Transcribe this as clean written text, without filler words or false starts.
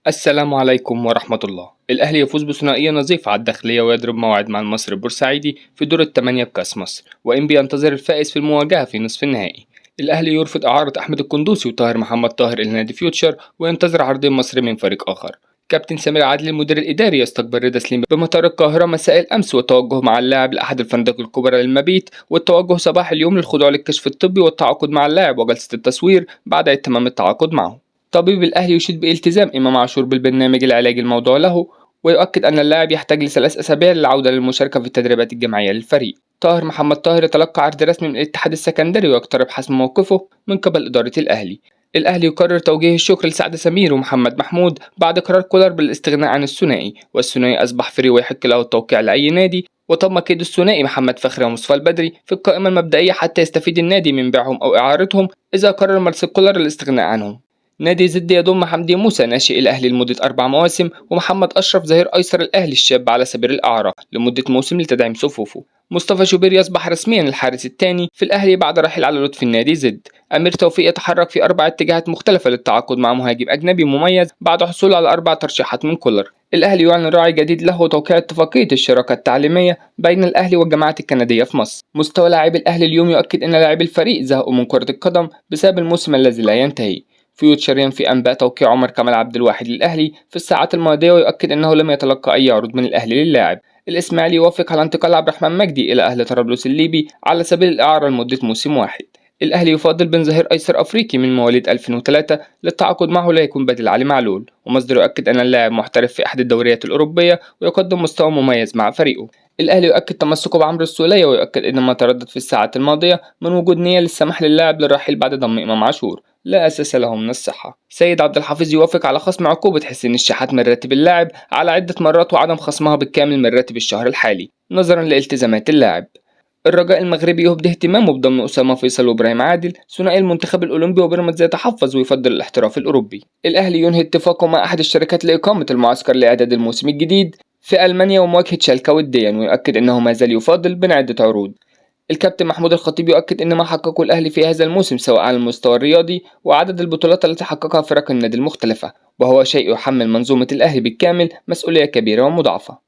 السلام عليكم ورحمة الله. الأهلي يفوز بثنائية نظيفة على الداخلية ويضرب موعد مع المصري البورسعيدي في دور الثمانية بكأس مصر، وإن بينتظر الفائز في المواجهة في نصف النهائي. الأهلي يرفض إعارة أحمد القندوسي وطاهر محمد طاهر إلى نادي فيوتشر وينتظر عرض مصري من فريق آخر. كابتن سمير عادل المدير الإداري يستقبل رضا سليم بمطار القاهرة مساء الأمس، والتوجه مع اللاعب لأحد الفنادق الكبرى للمبيت، والتوجه صباح اليوم للخضوع للكشف الطبي والتعاقد مع اللاعب وجلسة التصوير بعد اتمام التعاقد معه. طبيب الأهلي يشيد بالتزام إمام عاشور بالبرنامج العلاجي الموضوع له، ويؤكد أن اللاعب يحتاج ل3 أسابيع للعودة للمشاركة في التدريبات الجماعية للفريق. طاهر محمد طاهر يتلقى عرض رسمي من الاتحاد السكندري ويقترب حسم موقفه من قبل إدارة الأهلي. الأهلي يقرر توجيه الشكر لسعد سمير ومحمد محمود بعد قرار كولر بالاستغناء عن الثنائي، والثنائي أصبح فري ويحق له التوقيع لأي نادي، وتم قيد الثنائي محمد فخري ومصطفى البدري في القائمة المبدئية حتى يستفيد النادي من بيعهم أو إعارتهم إذا قرر مارسيل كولر الاستغناء عنهم. نادي زد يضم حمدي موسى ناشئ الأهلي لمدة 4 مواسم، ومحمد أشرف ظهير أيسر الأهلي الشاب على سبيل الإعارة لمدة موسم لتدعيم صفوفه. مصطفى شوبير يصبح رسميا الحارس الثاني في الأهلي بعد رحيل على لطفي النادي زد. أمير توفيق يتحرك في 4 اتجاهات مختلفة للتعاقد مع مهاجم أجنبي مميز بعد حصوله على 4 ترشيحات من كولر. الأهلي يعلن راعي جديد له توقيع اتفاقية الشراكة التعليمية بين الأهلي والجامعات الكندية في مصر. مستوى لاعبي الأهلي اليوم يؤكد أن لاعبي الفريق زهقوا من كرة القدم بسبب الموسم الذي لا ينتهي. فيوتشر ينفي أنباء توقيع عمر كمال عبد الواحد للأهلي في الساعات الماضية ويؤكد أنه لم يتلقى أي عروض من الأهلي للاعب. الإسماعيلي يوافق على انتقال عبد الرحمن مجدي إلى أهلي طرابلس الليبي على سبيل الإعارة لمدة موسم واحد. الأهلي يفضل بن ظهير أيسر أفريقي من مواليد 2003 للتعاقد معه لا يكون بديل علي معلول، ومصدر يؤكد أن اللاعب محترف في أحد الدوريات الأوروبية ويقدم مستوى مميز مع فريقه. الأهلي يؤكد تمسكه بعمرو السولية ويؤكد أن ما تردد في الساعات الماضية من وجود نية للسماح للاعب للرحيل بعد ضم إمام عاشور لا أساس له من الصحة. سيد عبد الحفيظ يوافق على خصم عقوبة حسين الشحات من راتب اللاعب على عدة مرات وعدم خصمها بالكامل من راتب الشهر الحالي نظرا لالتزامات اللاعب. الرجاء المغربي يبدي اهتمامه بضم أسامة فيصل وإبراهيم عادل ثنائي المنتخب الأولمبي، وبيراميدز يتحفظ ويفضل الاحتراف الأوروبي. الأهلي ينهي اتفاقه مع أحد الشركات لإقامة المعسكر لإعداد الموسم الجديد في ألمانيا ومواجهة شالكة وديا، ويؤكد أنه ما زال يفاضل بين عدة عروض. الكابتن محمود الخطيب يؤكد أن ما حققه الأهلي في هذا الموسم سواء على المستوى الرياضي وعدد البطولات التي حققها فرق النادي المختلفة، وهو شيء يحمل منظومة الأهلي بالكامل مسؤولية كبيرة ومضاعفة.